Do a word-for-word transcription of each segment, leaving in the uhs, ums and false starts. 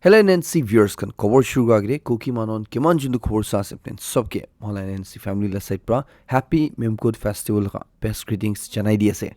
Hello N N C viewers khan, khobor shuru kura agere Kuki manon kiman juntu khobor sa ase pen sobke mala N N C family la side pra happy Memkut festival ka best greetings janai di ase.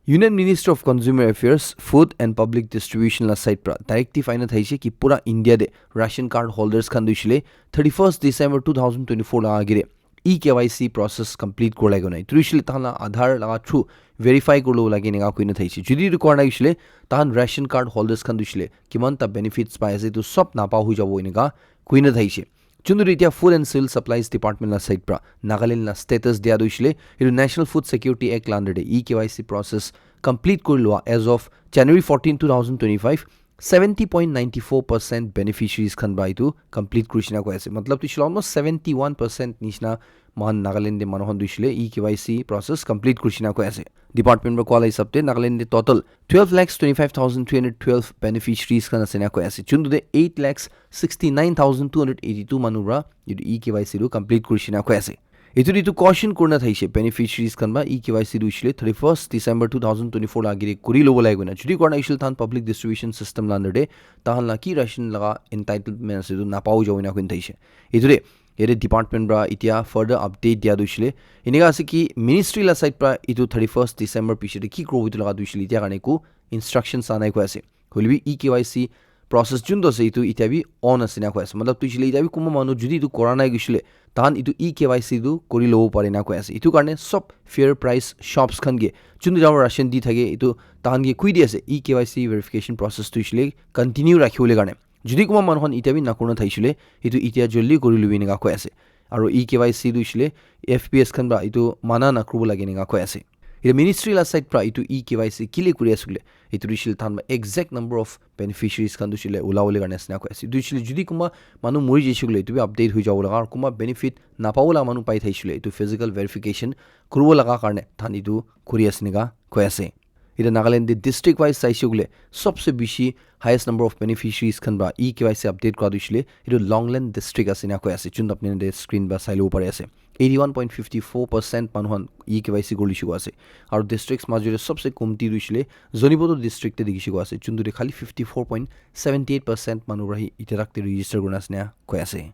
Union Minister of Consumer Affairs, Food and Public Distribution la side pra directive aina thaise ki pura India de ration card holders khan duishile thirty-first December two thousand twenty-four la agere e K Y C process complete kura lagi nai. Turu shile tahan la Aadhaar laga through verify kurlo lagi nega kuina thaise. Judi etu kura nai shile tahan ration card holders khan duishile kiman ta benefits pai ase tu sob napa hui jabo eneka kuina thaise. Juntu etia Food and Civil Supplies Department la side pra Nagaland la status dia duishile etu National Food Security Act la under de e K Y C process complete kuri lua as of January fourteen, two thousand twenty-five, seventy point nine four percent beneficiaries khan ba etu complete kurishina koi ase. Matlab tu shile almost seventy one percent nishina man Nagaland de manu khan duishile e K Y C process complete kurishina koi ase. Department pra koa la hisab te Nagaland de total twelve lakhs twenty-five thousand three hundred twelve beneficiaries khan ase na koi ase. Juntu de eight lakhs sixty-nine thousand two hundred eighty-two manu pra etu e K Y C tu complete kurishina koi ase. Etu de etu caution kurina thaise beneficiaries khan ba e K Y C tu ishile thirty-first December two thousand twenty-four la agere kuri lobo lagi na. Judi kura nai ishile tahan public distribution system la under de tahan la ki ration laga entitlement ase tu napao jabo ena kuina thaise. Etu de yate department pra etia further update dia duishile eneka ase ki ministry la side pra etu thirty-first December piche de ki kuro etu laga duishile etia karne ku instructions anai koi ase. Hoile bi e K Y C process juntu ase etu etia bi on ase na koi ase. Matlab tu shile etia bi kunba manu judi etu kura nai guishile tahan etu e K Y C tu kuri lobo pare na koi ase. Etu karne sob fair price shops khan ke juntu jama ration di thake etu tahan ke kui di ase e K Y C verification process tu shile continue rakhi bole karne. Judi kunba manu khan etia bi nakurna thaishile etu etia joldi kuri lubi eneka koi ase. Aro e K Y C tu shile F P S khan pra etu mana nakuribo lagi eneka koi ase. Etu ministry la side pra etu e K Y C kile kuri ase kule etu tu shile tahan exact number of beneficiaries khan tu shile ulabo le karne ase na koi ase. Etu shile judi kunba manu mori jaise kule etu bi update hui jabo laga aro kunba benefit napabo laga manu pai thaishile etu physical verification kuribo laga karne tahan etu kuri ase eneka koi ase. Etu Nagaland de district wise saise kule sobse bishi highest number of beneficiaries khan pra e K Y C update kura tu shile etu Longleng district ase na koi ase juntu apni de screen pra sai lobo pari ase. Eighty-one point fifty-four percent manu khan e K Y C kuri lishe koi ase. Aro districts major de sobse komti tu shile Zunheboto district te dikhishe koi ase juntu de khali fifty-four point seventy-eight percent manu pra hi etia tak te register kurina ase na koi ase.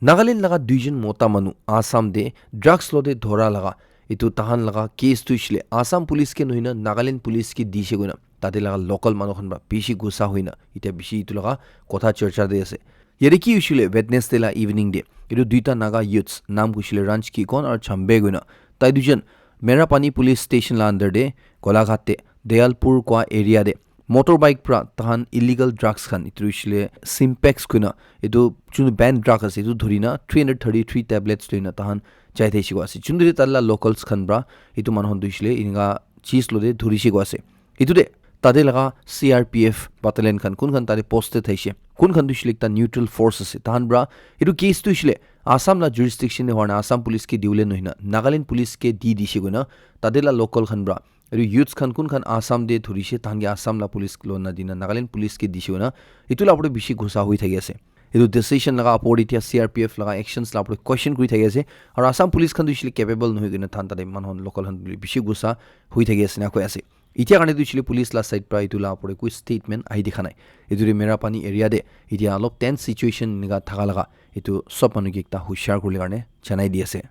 Nagaland laga duijon mota manu Assam de drugs lo de dhora laga etu tahan laga case tu shile Assam police ke nohoi na Nagaland police ke dishe koina tate laga local manu khan pra bishi gussa hoi na etia bishi etu laga kotha charcha de ase. Yate ki hoishile Wednesday la evening de etu duita Naga youths nam kushile Ranch Kikon aru Chambe koina tai duijon Merapani police station la under de Golaghat de Dayalpur koi area de motorbike pra tahan illegal drugs khan etu hoishile Simpex koina etu juntu banned drug ase etu dhurina three hundred thirty-three tablets loina tahan jai thaishe koi ase juntu de tate la locals khan pra etu manu khan tu hoishile eneka cheese lo de dhurishe koi ase. Etu de tate laga C R P F battalion khan kun khan tate posted thaishe kun khan tu hoishile ekta neutral force ase tahan pra etu case tu hoishile Assam la jurisdiction de hoi na Assam police ke diwole nohoi na Nagaland police ke di dishe koina tate la local khan pra etu youths khan kun khan Assam de dhurishe tahan ke Assam la police lo na dina Nagaland police ke dishe koina etu la opor de bishi gussa hoi thaki ase. Etu decision laga opor de etia C R P F laga actions la opor de question kuri thaki ase aru Assam police khan tu hoishile capable nohoi koina tahan tate manu khan local khan bishi gussa hoi thaki ase na koi ase. Etia karne tu hoishile police la side pra etu la opor de koi statement ahi dikha nai. Etu de Merapani area de etia olop tense situation eneka thaka laga etu sob manu ke ekta hushiar kuribole karne janai di ase.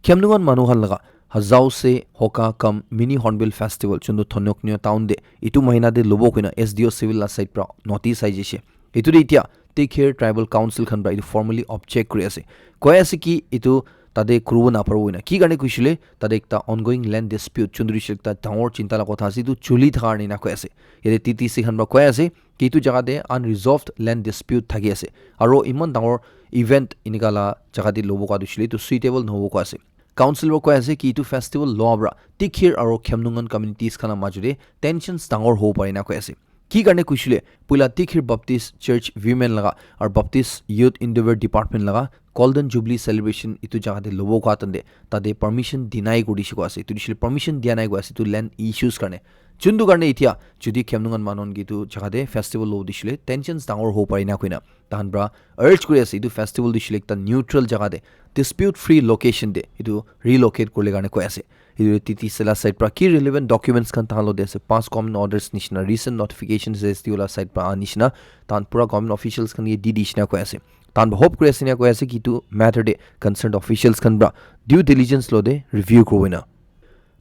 Khemlungan manu khan laga Hajao se Hoka kam mini Hornbill Festival juntu Thonoknyo town de etu mahina de lobo koina S D O civil la side pra notice ahi jaise. Etu de etia Tikhir Tribal Council khan pra etu formally object kuri ase. Koi ase ki etu tate kuribo naparibo ena. Ki karne kuishile tate ekta ongoing land dispute juntu hoishile ekta dangor chinta la kotha ase etu chuli thaka karne ena koi ase. Yate T T C khan pra koi ase ki etu jaga te unresolved land dispute thaki ase. Aro iman dangor event enika la jaga te lobo ka tu hoishile etu suitable nohobo koi ase. Council pra koi ase ki etu festival loa pra Tikhir aro Khemlungan communities khan la majo te tensions dangor hobo pare na koi ase. Ki karne kuishile puila Tikhir Baptist Church Women laga aro Baptist Youth Endeavor Department laga Golden Jubilee Celebration etu jaga te lobo ka tande tate permission deny kuri dishe koi ase. Etu hoishile permission dia nai koi ase etu land issues karne. Chundu karne itia jodi Khemlung khan manon gitu jaga de festival lo dishile tensions dangor ho pare na koina tahan pra urge kuri ase itu festival dishile ekta neutral jaga de dispute free location de itu relocate kurle karne koi ase. Itu T T C la side pra ki relevant documents khan tahan lo de ase, past government orders nishina, recent notifications S D O la side pra aha nishina, tahan pura government officials khan ke di dishina koi ase. Tahan hope kuri ase na koi ase ki itu matter de concerned officials khan pra due diligence lo de review kurbo na.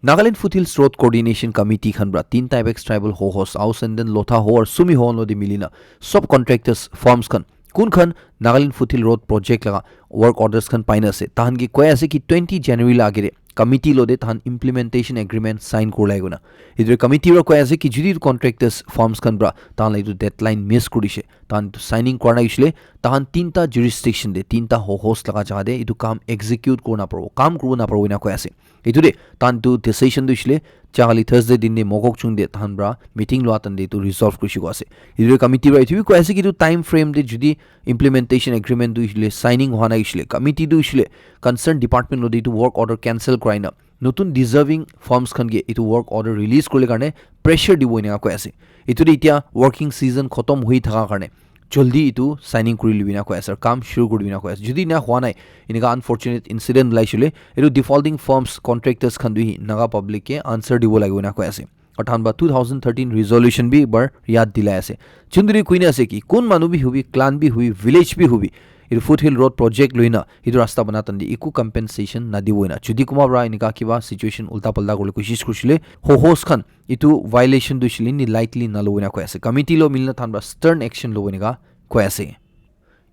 Nagaland Foothills Road Coordination Committee khan pra tinta apex tribal ho host Ao Senden, Lotha ho aru Sumi ho lo de milina sub contractors firms khan kun khan Nagaland Foothill Road project laga work orders khan paina ase, tahan ke koi ase ki twenty January la agere committee lo de tahan implementation agreement sign kurlai guna. Idre committee ra koi ase ki jodi contractors firms khan pra tahan la itu deadline miss kurishe, tahan itu signing kora na ishile tahan tinta jurisdiction de tinta ho host laga jaga de itu kam execute kurna paro, kam kurna paro ina koi ase. Itu de tahan tu decision tu ishile chakali Thursday din de Mokokchung de tahan pra meeting lua tan de itu resolve kurishe ko ase. Itu committee pra itu bi koi ase ki itu time frame de jodi implementation agreement tu ishile signing hua na ishile committee tu ishile concerned department lo de itu work order cancel kurai na notun deserving firms khan ke itu work order release kurle karne pressure dibo ina koi ase. Itu de itia working season khotom hui thaka karne joldi itu signing kuri libi na koi ase, kam shuru kuri libi na koi ase. Jodi na hua nai, inika unfortunate incident lai shule, itu defaulting firms, contractors khan tu hi Naga public ke answer dibo lagibo na koi ase. Aru tahan ba two thousand thirteen resolution bi bar yad dilai ase. Chunduri kuina ase ki, kun manu bi hubi, clan bi hubi, village bi hubi, itu Foothill Road project loina, itu rasta bana tandi iku compensation na dibo ina. Jodi kuma bra inika kiba situation ulta palta kurle koshish kushile, ho host khan itu violation tu shile ni lightly na lobo ina koi ase. Committee lo milina tahan pra stern action lobo ina koi ase.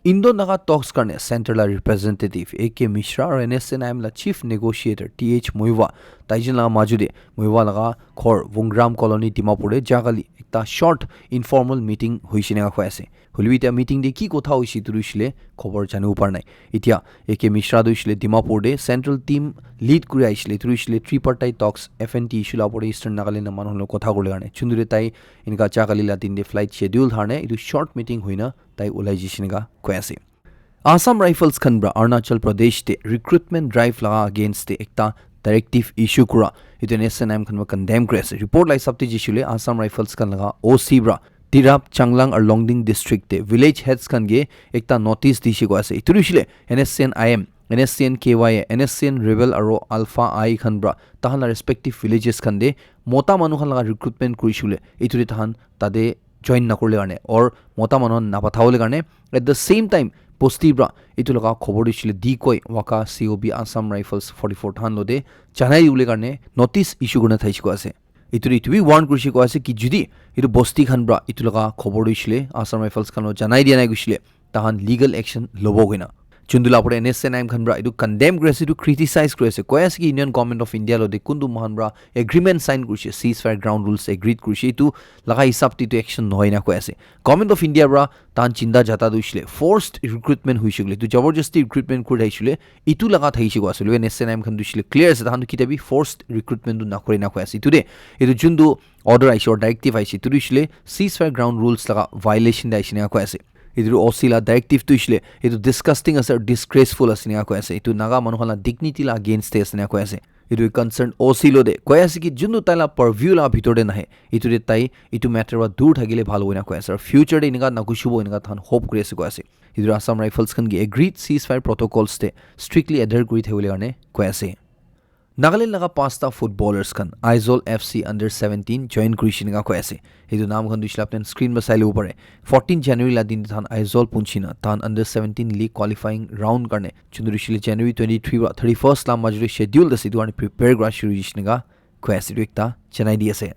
Indo Naga talks karne center la representative A K Mishra aru N S C N I M la chief negotiator T H Muivah, taijin laga maju de Muivah laga ghor Vungram Colony Dimapur de jagali ekta short informal meeting hoishe ina koi ase. Hoilebi itia meeting de ki kotha hoishe itu tu shile khobor janibo par nai. Itia A K Mishra tu shile Dimapur de central team lead kuri aishile, itu tu shile tripartite talks F N T issue la opor de Eastern Nagaland la manu khan loi kotha kurle karne. Chunduri tai inika jagali la din de flight schedule tharne itu short meeting hoina tai ulai jishe ina koi ase. Assam Rifles khan pra Arunachal Pradesh te recruitment drive laga against te ekta directive issue kura itu N S C N I M khan pra condemn kuri ase. Report la hisab te jishile Assam Rifles khan laga O C pra Tirap, Changlang aru Longding district te village heads khan ke ekta notice dishe koi ase. Itu tu shile N S C N I M, N S C N K Y A, N S C N Rebel aru Alpha I khan pra tahan la respective villages khan de mota manu khan laga recruitment kuri shule itu de tahan tate join na kurle karne or mota manu khan na pathabole karne at the same time bosti pra itu laga khobor dishile decoy waka C O B Assam Rifles forty-four tahan lo de janai dibole karne notice issue kurina thaishe koi ase. Itu de itu bi warn kurishe koi ase ki jodi itu bosti khan pra itu laga khobor dishile Assam Rifles khan lo janai dia nai kushile tahan legal action lobo koina. Chundu la pore N S C N I M khan pra itu condemn kuri ase, itu criticize kuri ase, koi ase ki Union Government of India lo de kuntu mohan pra agreement sign kurishe, ceasefire ground rules agreed kurishe, itu laga hisab te itu action nohoi na koi ase. Government of India pra tahan chinta jata tu shile forced recruitment hoishe koile, itu jabardasti recruitment kuri thaishe koile, itu laga thaishe koi ase. Loge N S C N I M khan tu shile clear ase, tahan tu kitabi forced recruitment tu nakore na koi ase. Itu de, itu juntu order aishe or directive aishe, itu tu shile ceasefire ground rules laga violation de aishe na koi ase. Itu O C la directive tu ishile, itu disgusting ase aru disgraceful ase ena koi ase. Itu Naga manu khan la dignity la against te ase ena koi ase. Itu concern O C lo de koi ase ki juntu tai la purview la bhitor de nahe, itu de tai itu matter wa dur thakile bhal hobo ena koi ase. Aru future de eneka nakushibo eneka tahan hope kuri ase koi ase. Itu Assam Rifles khan ki agreed ceasefire protocols te strictly adhere kuri thakibole karne koi ase. Nagaland laga pasta footballers khan Aizawl F C under seventeen join kurishe ena koi ase. Etu naam khan tu hoishe le apni khan screen para sai lobo pare. Fourteen January la din te tahan Aizawl punchina, tahan under seventeen league qualifying round karne, juntu hoishe le January twenty-three para thirty-first la major te schedule ase, etu karne prepare kura shuru hoishe ena koi ase, etu ekta janai di ase.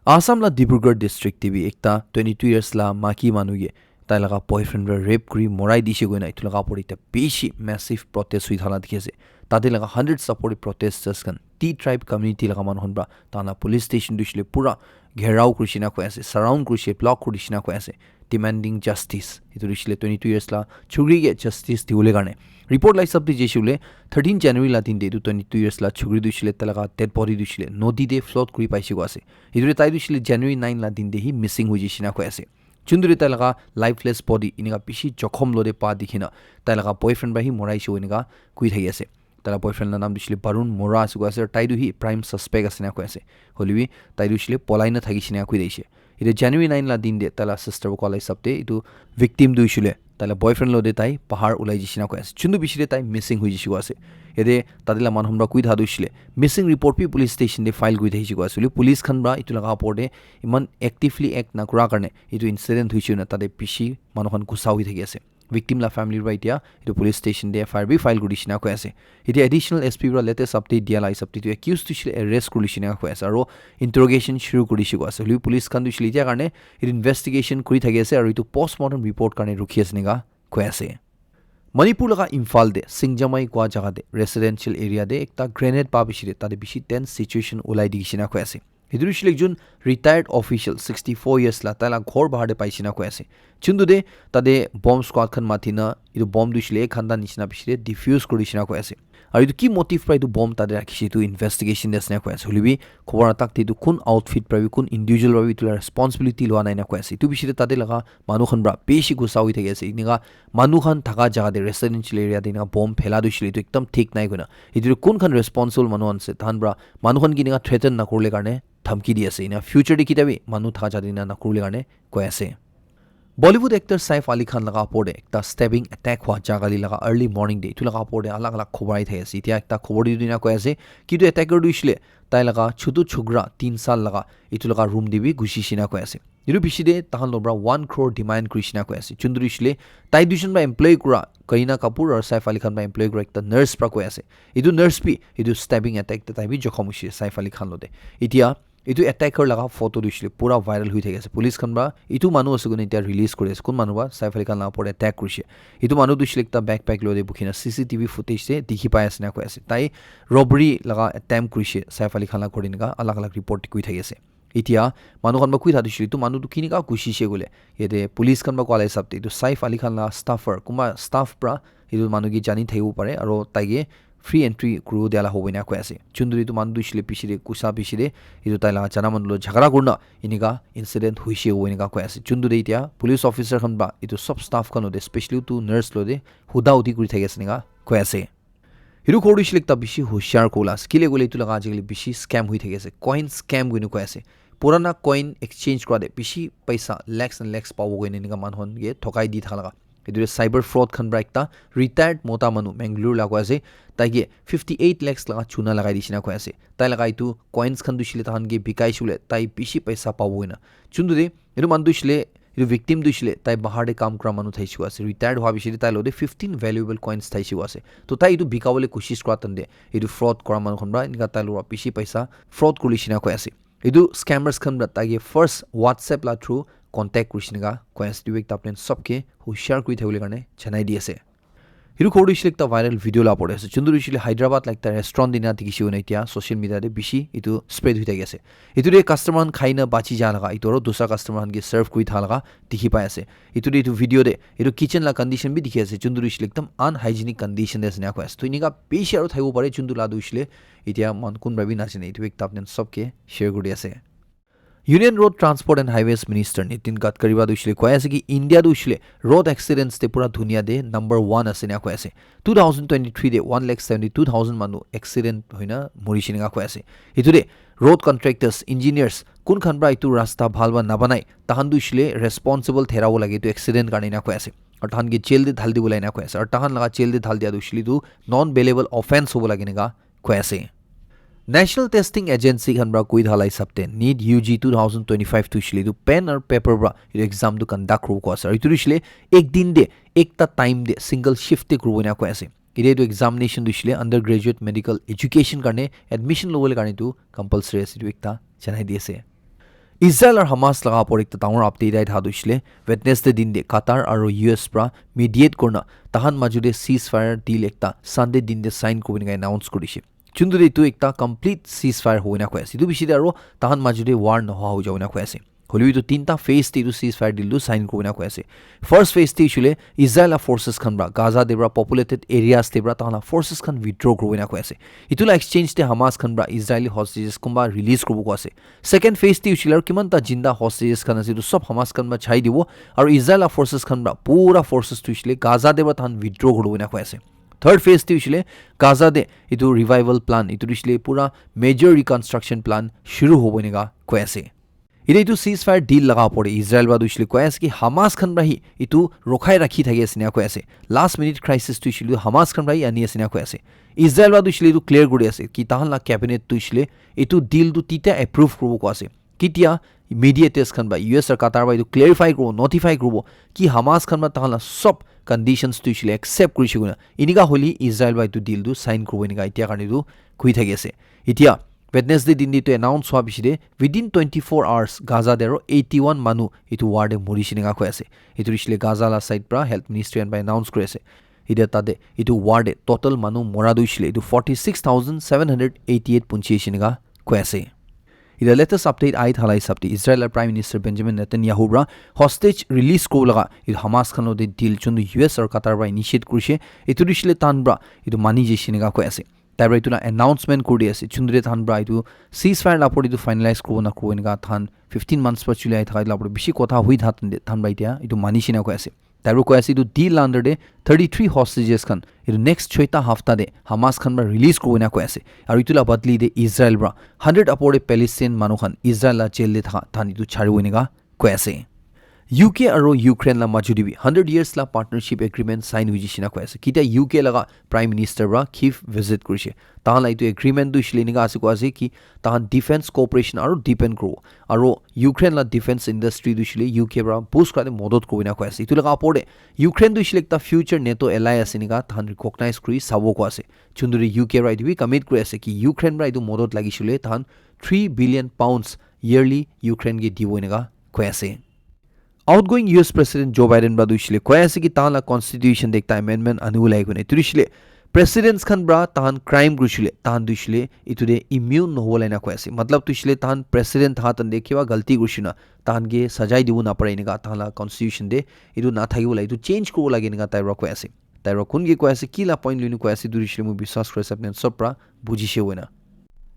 Assam la Dibrugarh district te bi ekta twenty-two years la maki manu ke tai laga boyfriend para rape kuri morai dishe koina etu laga opor te ekta bishi massive protest hoi thala dikhi ase. Tate laga hundred supportive protesters khan T tribe community laga manu khan para tahan la police station tu hoishe le pura gherao kurishe na koi ase, surround kurishe, block kurishe na koi ase, demanding justice. Etu hoishe le twenty-two years la chukri ke justice dibole karne. Report la hisab te jaise hoile thirteen January la din te etu twenty-two years la chukri tu hoishe le tai laga dead body tu hoishe le nodi te float kuri paishe koi ase. Etu te tai tu hoishe le January nine la din te hi missing hoi jaishe na koi ase. Juntu te tai laga lifeless body eneka bishi jokhom lo te pa dikhi na tai laga boyfriend para hi moraishe eneka koi thaki ase. Taila boyfriend la naam tu hoishe le Barun Mora ase koi ase, aru tai tu hi prime suspect ase na koi ase. Hoilebi tai tu hoishe le polai na thakishe na koi dise. Ite January nine la din te taila sister para koa la hisab te etu victim tu hoishe le taila boyfriend lo te tai bahar ulai jishe na koi ase. Chuntu bishi te tai missing hoi jishe koi ase. Yate tate la manu khan para koi tha tu hoishe le missing report bi police station te file kuri thakishe koi ase. Hoilebi police khan para etu laga opor te iman actively act na kura karne etu incident hoishe na tate bishi manu khan gusa hoi thaki ase. Victim la family para etia etu police station te F I R bi file kuri dishina koi ase. Etia additional S P para latest update dia la hisab te etu accused tu hoishe le arrest kuri dishina koi ase aru interrogation shuru kuri dishi koi ase. Hoilebi police khan tu hoishe le etia karne etu investigation kuri thaki ase aru etu postmortem report karne rukhi ase enika koi ase. Manipur laga Imphal te Singjamai kua jaga te residential area te ekta grenade pa bishi te tate bishi tense situation ulai dikhi shina koi ase. Etu tu hoishe le ekjon retired official sixty four years la taila ghor bahar te paishe na koi ase. Chuntu te tate bomb squad khan mathi na etu bomb tu hoishe le ek ghanta nishina bishi te defuse kuri dishina koi ase. Aru etu ki motive para etu bomb tate rakhishe etu investigation te ase na koi ase. Hoilebi khobor na tak te etu kun outfit para bi kun individual para bi etu la responsibility lua nai na koi ase. Etu bishi te tate laga manu khan para bishi gusa hoi thaki ase. Enika manu khan thaka jaga te residential area te enika bomb phela tu hoishe le etu ekdam thik nai koina. Etu kun khan responsible manu khan ase, tahan para manu khan ke enika threaten na kuribole karne dhamki di ase. Ena future te kitia bi manu thaka jaga te ena na kuribole karne koi ase. Bollywood actor Saif Ali Khan laga opor te ekta stabbing attack hua jaga li laga early morning te etu laga opor te alag alag khobor ahi thaki ase. Etia ekta khobor te etu ena koi ase ki etu attacker tu hoishe le tai laga chutu chukra tin saal laga etu laga room te bi gusi shina koi ase. Etu bishi te tahan lo para one crore demand kuri shina koi ase. Chuntu tu hoishe le tai duijon para employ kura Kareena Kapoor aru Saif Ali Khan para employ kura ekta nurse para koi ase. Etu nurse bi etu stabbing attack te tai bi jokhom hoishe Saif Ali Khan lo te. Etia etu attacker laga photo tu hoishe le pura viral hoi thaki ase. Police khan para etu manu ase koina etia release kuri ase. Kun manu para Saif Ali Khan laga opor te attack kurishe. Etu manu tu hoishe le ekta backpack loi te bukhi na C C T V footage te dikhi pai ase na koi ase. Tai robbery laga attempt kurishe Saif Ali Khan laga ghor te enika alag alag report te koi thaki ase. Etia manu khan para koi tha tu hoishe le etu manu tu kinika gusi she koile yate police khan para koa la hisab te etu Saif Ali Khan laga staffer kunba staff para etu manu ke jani thakibo pare aru tai ke free entry kuribo dia la hobo ena koi ase. Chuntu etu manu tu hoishe le bishi te gusa bishi te etu tai laga jana manu lo jhagara kurina enika incident hoishe hobo enika koi ase. Chuntu te etia police officer khan para etu sob staff khan lo te specially etu nurse lo te huda hudi kuri thaki ase enika koi ase. Etu ghor tu hoishe le ekta bishi hushiar kobo la ase. Kile koile etu laga ajikali bishi scam hoi thaki ase. Coin scam koina koi ase. Purana coin exchange kura te bishi paisa lakhs and lakhs pabo koina enika manu khan ke thokai di thaka laga. Etu tu cyber fraud khan para ekta retired mota manu Mangalore la koi ase. Tai ke fifty eight lakhs laga chuna lagai dishina koi ase. Tai laga etu coins khan tu hoishe le tahan ke bikai shey koile tai bishi paisa pabo koina. Chuntu te etu manu tu hoishe le etu victim tu hoishe le tai bahar te kam kura manu thaishe koi ase. Retired hua bishi te tai lo te fifteen valuable coins thaishe koi ase. To tai etu bika bole koshish kura time te etu fraud kura manu khan para enika tai lo para bishi paisa fraud kuri shina koi ase. Etu scammers khan para tai ke first WhatsApp la through contact kuri shina koi ase. Etu ekta apni khan sob ke hushiar kuri thakibole karne janai di ase. Etu ghor tu hoishe le ekta viral video la opor te ase. Chuntu tu hoishe le Hyderabad la ekta restaurant te ena dikhi she koina etia social media te bishi etu spread hoi thaki ase. Etu te customer khan khai na bachi ja laga etu aru dusra customer khan ke serve kuri tha laga dikhi pai ase. Etu te etu video te etu kitchen la condition bi dikhi ase. Chuntu tu hoishe le ekdam unhygienic condition te ase ena koi ase. To enika bishi aru thakibo pare chuntu la tu hoishe le etia moikhan kun para bi najane. Etu ekta apni khan sob ke share kuri di ase. Union Road Transport and Highways Minister Nitin Gadkari para tu hoishe le koi ase ki India tu hoishe le road accidents te pura dunia te number one ase ena koi ase. Two thousand twenty-three te one lakh seventy two thousand manu accident hoina morishe ena koi ase. Etu te road contractors, engineers kun khan para etu rasta bhal para nabanai tahan tu hoishe le responsible therabo lage etu accident karne ena koi ase. Aru tahan ke jail te dhal dibo le ena koi ase. Aru tahan laga jail te dhal dia tu hoishe le etu non bailable offence hobo lage ena koi ase. National Testing Agency khan para koi tha la hisab te NEET U G two thousand twenty-five tu hoishe le etu pen aru paper para etu exam tu conduct kuribo koi ase. Aru etu tu hoishe le ek din te ekta time te single shift te kuribo ena koi ase. Etu etu examination tu hoishe le undergraduate medical education karne admission lobole karne tu compulsory ase, etu ekta janai di ase. Israel aru Hamas laga opor ekta dangor update ahi tha tu hoishe le Wednesday din te Qatar aru U S para mediate kurna tahan maju te ceasefire deal ekta Sunday din te sign kuribo ena announce kuri dishe. Chuntu te etu ekta complete ceasefire hobo ena koi ase. Etu bishi te aru tahan maju te war nohoa hoi jabo ena koi ase. Hoilebi etu tinta phase te etu ceasefire deal tu sign kuribo ena koi ase. First phase te hoishe le Israel la forces khan para Gaza te para populated areas te para tahan la forces khan withdraw kuribo ena koi ase. Etu la exchange te Hamas khan para Israeli hostages kunba release kuribo koi ase. Second phase te hoishe le aru kiman ta jinda hostages khan ase etu sob Hamas khan para chai dibo aru Israel la forces khan para pura forces tu hoishe le Gaza te para tahan withdraw kuribo ena koi ase. Third phase te hoishile Gaza te etu revival plan, etu hoishile pura major reconstruction plan shuru hobo enika koi ase. Ite etu ceasefire deal laga opor te Israel para tu hoishile koi ase ki Hamas khan para hi etu rokhai rakhi thaki ase ena koi ase. Last minute crisis tu hoishile Hamas khan para hi ani ase ena koi ase. Israel para tu hoishile etu clear kuri ase ki tahan la cabinet tu hoishile etu deal tu tita approve kuribo koi ase. Kitia mediators khan ba U S aru Qatar ba etu clarify kuribo, notify kuribo ki Hamas khan ba tahan la sob conditions tu hoishile accept kurishe koina. Inika hoile Israel ba etu deal tu sign kuribo enika itia karne tu koi thaki ase. Itia Wednesday din te etu announce hwa piche te within twenty-four hours Gaza te aro eighty-one manu etu war te morishe enika koi ase. Etu hoishile Gaza la side pra health ministry khan pra announce kuri ase. Itia tate etu war te total manu mora tu hoishile etu forty-six thousand seven hundred eighty-eight punchi enika koi ase. Itia latest update ahi thala hisab te Israel la Prime Minister Benjamin Netanyahu pra hostage release kuribo laga etu Hamas khan logote deal chuntu U S aru Qatar pra initiate kurishe. Etu hoishile tahan pra etu mani jaishe enika koi ase. Tai pra etu la announcement kuri di ase. Chundre tahan pra etu ceasefire la opor etu finalize kuribo na kuribo enika tahan fifteen months pra chuli ahi thaka etu la opor bishi kotha hui thakan de tahan pra itia etu manishe na koi ase. Tai pra koi ase etu deal la under de thirty-three hostages khan etu next choita hafta de Hamas khan pra release kuribo na koi ase. Aru etu la badli de Israel pra hundred opor de Palestine manu khan Israel la jail de thaka tahan etu charibo enika koi ase. U K aro Ukraine la majot te bi hundred years la partnership agreement sign hoi jishe na koi ase. Kitia U K laga Prime Minister pra Kyiv visit kurishe. Tahan la etu agreement tu hoishile enika ase koi ase ki tahan defense cooperation aro deepen kuribo. Aro Ukraine la defense industry tu hoishile U K pra boost kurate modot kuribo enika koi ase. Etu laga opor te Ukraine tu hoishile ekta future NATO ally ase enika tahan recognize kuri sabo koi ase. Chunduri U K pra etu bi commit kuri ase ki Ukraine pra etu modot lagishile tahan three billion pounds yearly Ukraine ke dibo enika koi ase. Outgoing U S President Joe Biden pra tu hoishile koi ase ki tahan la constitution te ekta amendment anibo lage koina. Etu hoishile presidents khan pra tahan crime kurishile tahan tu hoishile etu te immune nohobo la ena koi ase. Matlab tu hoishile tahan president thaka time te kiba galti kurishina tahan ke sajai dibo napare enika tahan la constitution te etu nathakibo la etu change kuribo lage enika tai pra koi ase. Tai pra kun ke koi ase, ki la point loinu koi ase, etu hoishile moi biswas kuri ase apni khan sob pra bujishe hoina.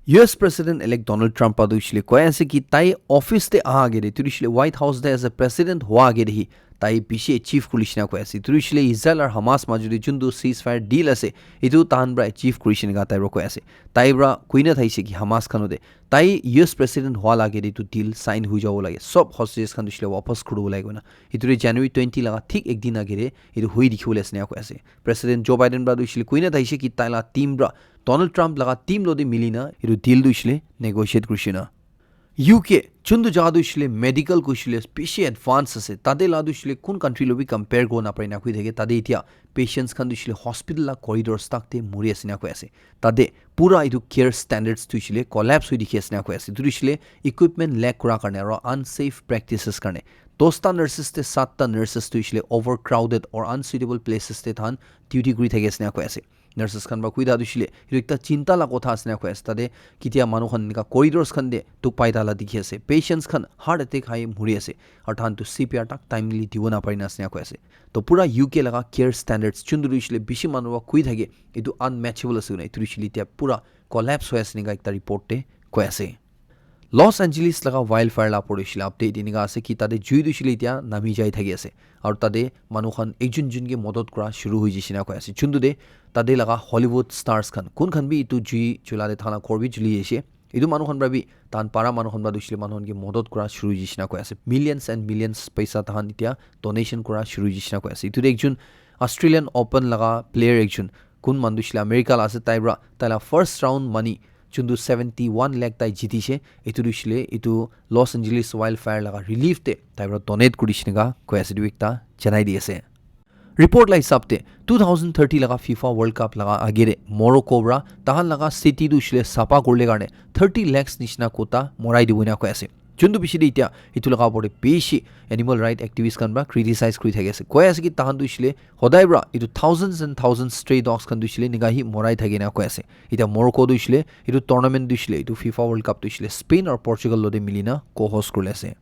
U S President elect Donald Trump pra tu hoishile koi ase ki tai office te aha age de, etu hoishile White House te as a president hua age de hi tai bishi achieve kuri nishina koi ase. Etu hoishile Israel aru Hamas majot te juntu ceasefire deal ase, etu tahan pra achieve kuri nishina tai pra koi ase. Tai pra koina thaise ki Hamas khan te tai U S president hua la age de etu deal sign hoi jabo lage. Sob hostages khan tu hoishile wapas kuribo lage koina. Etu tu January twenty laga thik ek din age de etu hoi dikhi bole ase ena koi ase. President Joe Biden pra tu hoishile koina thaise ki tai la team pra Donald Trump laga team logote mili na etu deal tu hoishile negotiate kurishe na. U K, juntu jaga tu hoishile medical kuishile bishi advance ase. Tate la tu hoishile kun country lo bi compare kuribo napare na koi thake. Tate itia patients khan tu hoishile hospital la corridors tak te mori ase ena koi ase. Tate pura etu care standards tu hoishile collapse hoi dikhi ase ena koi ase. Etu tu hoishile equipment lack kura karne aro unsafe practices karne. Dosta nurses te satta nurses tu hoishile overcrowded or unsuitable places te tahan duty kuri thaki ase ena koi ase. Nurses khan pra koi thakia tu hoishile etu ekta chinta la kotha ase ena koi ase. Tate kitia manu khan enika corridors khan te dukh pai thala dikhi ase. Patients khan heart attack hai mori ase. Aru tahan tu C P R tak timely dibo napari na ase ena koi ase. To pura U K laga care standards juntu tu hoishile bishi manu pra koi thake etu unmatchable ase koina etu tu hoishile etia pura collapse hoi ase ena ekta report te koi ase. Los Angeles laga wildfire la opor te hoishile update enika ase ki tate jui tu hoishile etia nami jai thaki ase. Aru tate manu khan ekjun jun ke modot kura shuru hoi jishe ena koi ase. Juntu te tate laga Hollywood stars khan kun khan bi etu jui jula te thakan la ghor bi juli jaise. Etu manu khan pra bi tahan para manu khan pra tu hoishile manu khan ke modot kura shuru hoi jishe ena koi ase. Millions and millions paisa tahan etia donation kura shuru hoi jishe ena koi ase. Etu te ekjun Australian Open laga player ekjun kun manu tu hoishile America la ase tai pra tai la first round money juntu seventy one lakh tai jitishe, etu tu hoishile etu Los Angeles wildfire laga relief te tai pra donate kurishe ena koi ase etu ekta janai di ase. Report la hisab te two thousand thirty laga FIFA World Cup laga age te Morocco pra tahan laga city tu hoishile sapa kurle karne thirty lakhs nishina kutta morai dibo ena koi ase. Juntu bishi de itia etu laga opor te bishi animal right activist khan pra criticize kuri thaki ase. Koi ase ki tahan tu hoishile hodai pra etu thousands and thousands stray dogs khan tu hoishile enika hi morai thaki na koi ase. Itia Morocco tu hoishile etu tournament tu hoishile etu FIFA World Cup tu hoishile Spain aru Portugal logote mili na co-host kurle ase.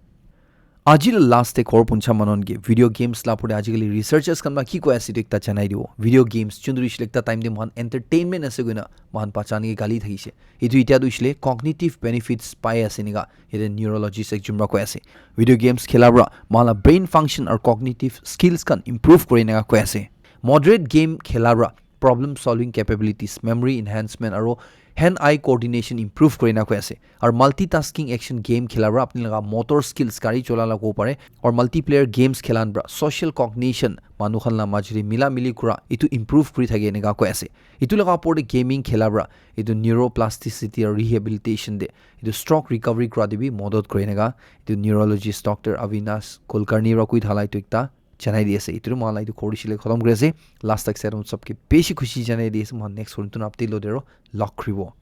Aji la last te ghor puncha manu khan ke video games la opor te ajikali researchers khan pra ki koi ase etu ekta janai dibo. Video games juntu hoishile ekta time te moikhan entertainment ase koina moikhan bachan ke gali thakishe. Etu itia tu hoishile cognitive benefits pai ase enika yate neurologist ekjon pra koi ase. Video games khela pra moikhan la brain function aru cognitive skills khan improve kore enika koi ase. Moderate game khela pra problem solving capabilities, memory enhancement, aro hand eye coordination improve kurina koi ase. Aru multitasking action game khela para apni laga motor skills, gari chola la kobo pare, aru multiplayer games khelan para social cognition, manu khan la majuri mila mili kura, itu improve kuri thake eneka koi ase. Itu laga opor te gaming khela para itu neuroplasticity aru rehabilitation te, itu stroke recovery kura te bi modot kore eneka itu neurologist doctor Avinash Kulkarni para koi thala itu ekta janai di ase. Itu moi la itu khori shile khotom kuri ase. Last tak serum sabke beshi khushi janai di ase. Moi next khori tun update lo dero log kribo.